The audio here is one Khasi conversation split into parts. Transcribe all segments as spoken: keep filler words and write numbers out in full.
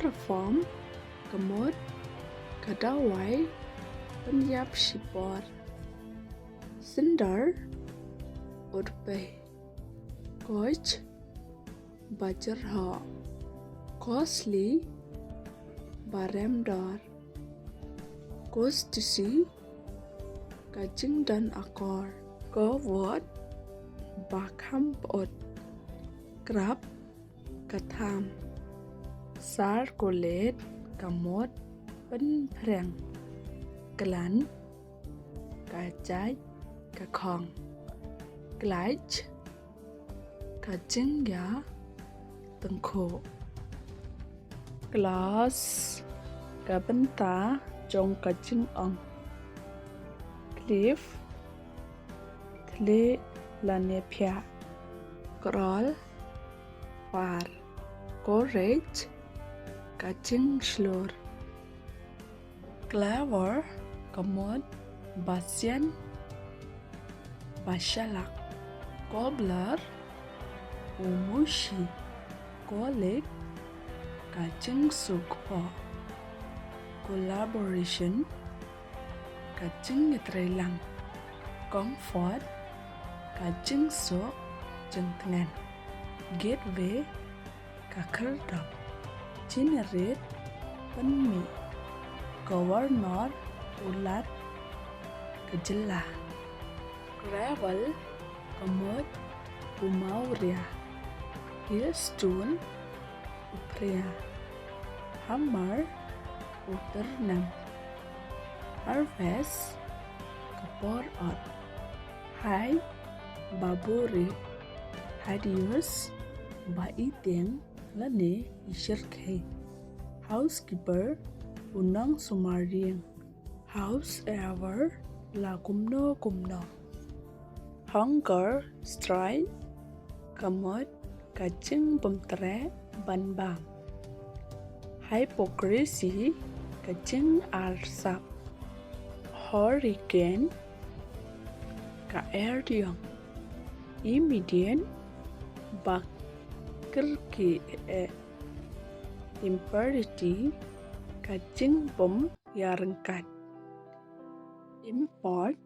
Chloroform, ka mut ka dawai pynïap shipor. Cynder, utpei. Koch, ba jyrhoh. Costly, ba rem dor. Costesy, ka jingdon akor. Covert, ba kham pyut. Crab, ka tham. Sarcollate, ka mut pynphriang. Gland, ka jait, ka khong. Clutch, ka jingïatyngkhuh. Claws, ka bynta jong ka jingong. Cleft, khlieh lane phiah. Crawl, par. Courage, ka jingshlur. Clever, ka mut ba sian, ba shalak. Cobbler, u mushi. Colic, ka jingsuk pok. Collaboration, ka jingïatreilang. Comfort, ka jingsuk jingtngen. Gateway, ka khyrdop. Generate, pynmih. Governor, u lat ka jylla. Gravel, ka mut u mawria. Hailstone, u phria. Hammer, u tyrnem. Harvest, ka por ot. Hide, ba buri. Hideous, ba itieng lane i shyrkhei. Housekeeper, u nongsumar ïing. House ever, la kumno kumno. Hunger strike, ka mut ka jingbymtreh ban bam. Hypocrisy, ka jingarsap. Hurricane, ka erdiong. Immediate, ba kyrkieh. Impurity, ka jingbym ïaryngkat. Import,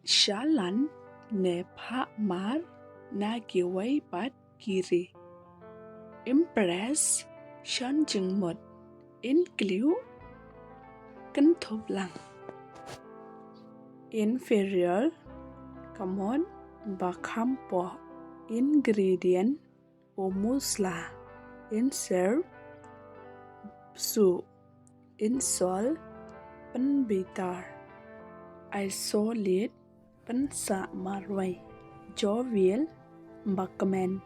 shalan ne phah mar na kiwei pat ki ri. Impress, shon jingmut. Include, kynthup lang. Inferior, ka mut ba kham poh. Ingredient, u musla. Inserve, suh. Insult, pynbitar. Isolate, pynsah marwei. Jovial, ba kmen.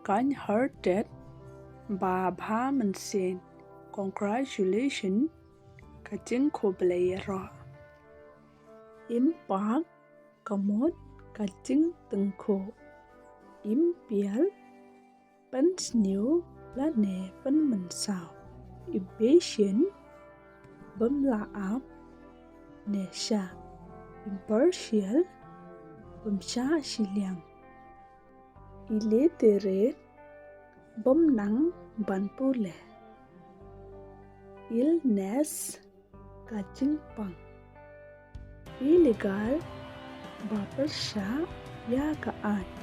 Kind-hearted, ba bha mynsiem. Congratulation, ka jingkhublei ïaroh. Impak, ka mut ka jingtyngkhuh. Impale, pynsniew lane pynmynsaw. Impatient, bym lah ap ne shah. Impartial, bym shah shiliang. Illiterate, bym nang ban pule. Illness, ka jingpang. Illegal, ba pyrshah ïa ka aiñ.